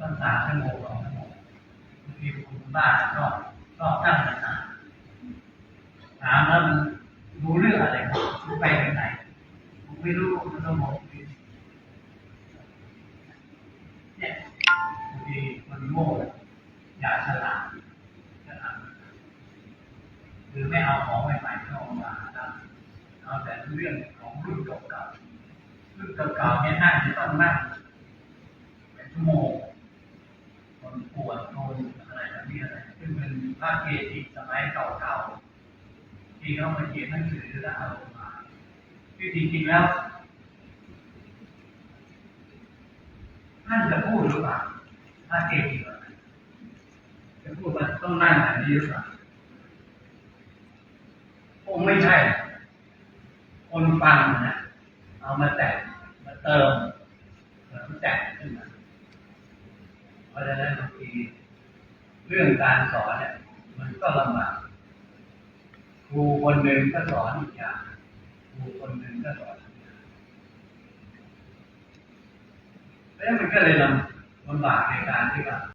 ຕັ້ງສາມຊົ່ວໂມງ ສອງຊົ່ວໂມງ ບາງທີຄຸນບ້ານນອກ ນອກຕັ້ງນານ ຖາມແລ້ວມັນຮູ້ເລື່ອງອະໄລ ໄປເຖິງໃດ ບໍ່ຮູ້ ບໍ່ຮູ້ ເນຍ ບາງທີຄົນໂງ່ ຢ່າສະຫຼາດນະ ຄືໄມ່ເອົາຂອງໃໝ່ໆເຂົ້າມານຳ ເອົາແຕ່ເລື່ອງຂອງລຸ້ນເກົ່າໆ ລຸ້ນເກົ່າໆເນຍ ນັ່ງຈະຕ້ອງນັ່ງເປັນຊົ່ວໂມງ ຄົນກວດຄົນອະໄລແບບນີ້ ຊຶ່ງເປັນພະເກຈິສະໄໝເກົ່າໆ ທີ່ເຮົາໄປຮຽນໜັງສືແລ້ວເອົາລົງມາ ຄືຈິງໆແລ້ວ ທ່ານຈະພູດຫຼືເປົ່າ? ພະເກຈິ ຈະພູດວ່າຕ້ອງນັ່ງແບບນີ້ຫຼືເປົ່າ? ຄົງໄມ່ໃຊ່. ຄົນຟັງນະ ເອົາມາແຕະ ມາເຕີມ ແລ້ວກໍແຕະຂຶ້ນມາ. ເພາະສະນັ້ນ ບາງທີເລື່ອງການສອນເນຍ ມັນກໍລຳບາກ. ຄູຄົນໜຶ່ງກໍສອນອີກຢ່າງ ຄູຄົນໜຶ່ງກໍສອນອີກຢ່າງ. ເອີ ມັນກໍເລີຍລຳ ລຳບາກໃນການທີ່ວ່າ